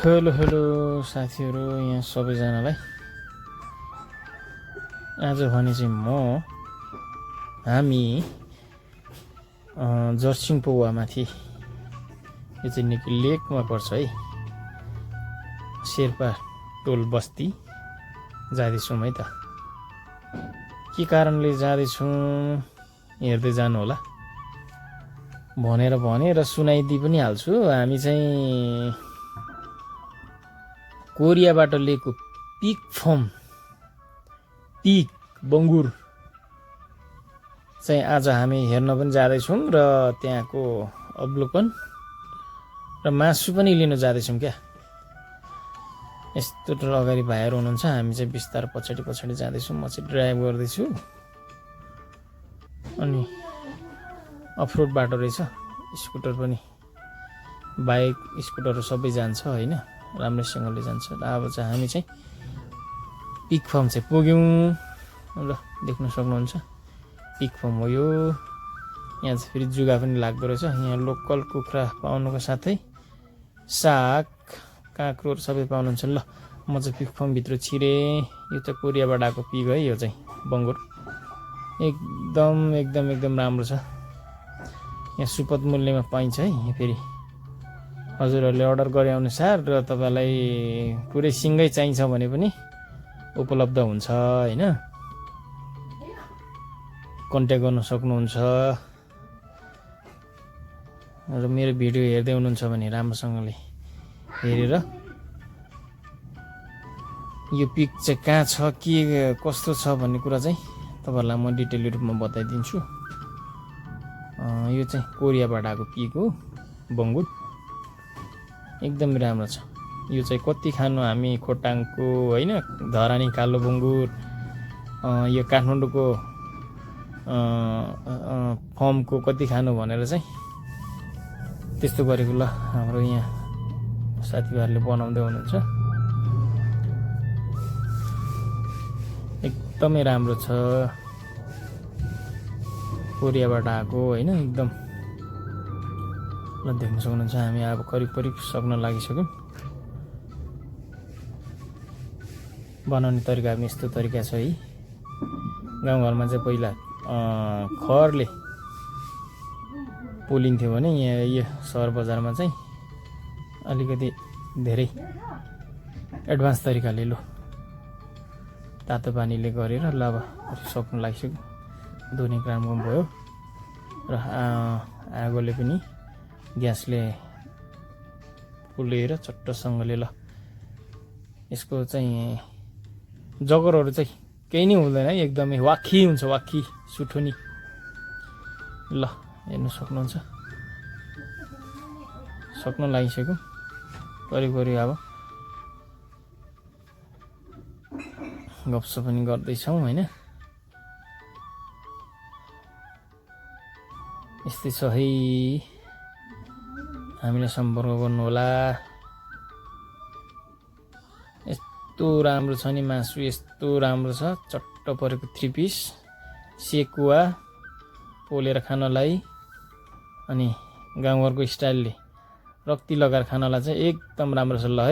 Hello hello साथीहरू, यहाँ सबैजनालाई आज भने चाहिँ हामी जर्सिङ पौवामाथि, यो चाहिँ निकै लेकमा पर्छ है, शेर्पा टोल बस्ती जाँदैछौँ है त। के कारणले जाँदैछौँ हेर्दै जानु होला भनेर सुनाइदिई पनि हाल्छु। हामी चाहिँ कोरियाबाट लिएको पिक फर्म पिक बङ्गुर चाहिँ आज हामी हेर्न पनि जाँदैछौँ र त्यहाँको अवलोकन र मासु पनि लिन जाँदैछौँ क्या। यस्तो अगाडि भाइहरू हुनुहुन्छ, हामी चाहिँ बिस्तार पछाडि जाँदैछौँ। म चाहिँ ड्राइभ गर्दैछु अनि अफरोड बाटो रहेछ, स्कुटर पनि, बाइक स्कुटरहरू सबै जान्छ होइन, राम्रैसँगले जान्छ। र अब चाहिँ हामी चाहिँ पिक फर्म चाहिँ पुग्यौँ र देख्न सक्नुहुन्छ पिक फर्म हो यो। यहाँ चाहिँ फेरि जुगा पनि लाग्दो रहेछ। यहाँ लोकल कुखुरा पाउनुको साथै साग काँक्रोहरू सबै पाउनुहुन्छ। ल म चाहिँ पिक फर्मभित्र छिरेँ। यो चाहिँ कोरियाबाट आएको पिग है, यो चाहिँ बङ्गुर एकदम राम्रो छ। यहाँ सुपथ मूल्यमा पाइन्छ है। यहाँ फेरि हजुरहरूले अर्डर गरे अनुसार र तपाईँलाई पुरै सिङ्गै चाहिन्छ भने पनि उपलब्ध हुन्छ होइन, कन्ट्याक्ट गर्न सक्नुहुन्छ। र मेरो भिडियो हेर्दै हुनुहुन्छ भने राम्रोसँगले हेरेर यो पिक चाहिँ कहाँ छ, के कस्तो छ भन्ने कुरा चाहिँ तपाईँहरूलाई म डिटेल रूपमा बताइदिन्छु। यो चाहिँ कोरियाबाट आएको पिक हो बङ्गुर, एकदमै राम्रो छ। यो चाहिँ कति खानु हामी खोटाङको होइन, धरानी कालो बङ्गुर, यो काठमाडौँको फर्मको कति खानु भनेर चाहिँ त्यस्तो गरेको। ल हाम्रो यहाँ साथीभाइहरूले बनाउँदै हुनुहुन्छ, एकदमै राम्रो छ। कोरियाबाट आएको होइन, एकदम। ल देख्न सक्नुहुन्छ हामी अब करिब सक्न लागिसक्यौँ। बनाउने तरिका पनि यस्तो तरिका छ है। गाउँघरमा चाहिँ पहिला खरले पोलिन्थ्यो भने यहाँ यो सहर बजारमा चाहिँ अलिकति धेरै एडभान्स तरिकाले लो तातो पानीले गरेर ल अब सक्नु लागिसक्यो। धुने काम भयो र आगोले पनि ग्यासले फुलेर चट्टसँगले ल यसको चाहिँ जगरहरू चाहिँ केही नै हुँदैन, एकदमै वाक्खी हुन्छ, वाक्खी सुठो नि। ल हेर्नु सक्नुहुन्छ, सक्न लागिसक्यो करिब अब गफसफ पनि गर्दैछौँ होइन। यस्तै छ है, हामीलाई सम्पर्क गर्नु होला। यस्तो राम्रो छ नि मासु, यस्तो राम्रो छ, चट्ट परेको 3 पिस सेकुवा पोलेर खानलाई अनि गाउँघरको स्टाइलले रक्ती लगाएर खानलाई चाहिँ एकदम राम्रो छ। ल है।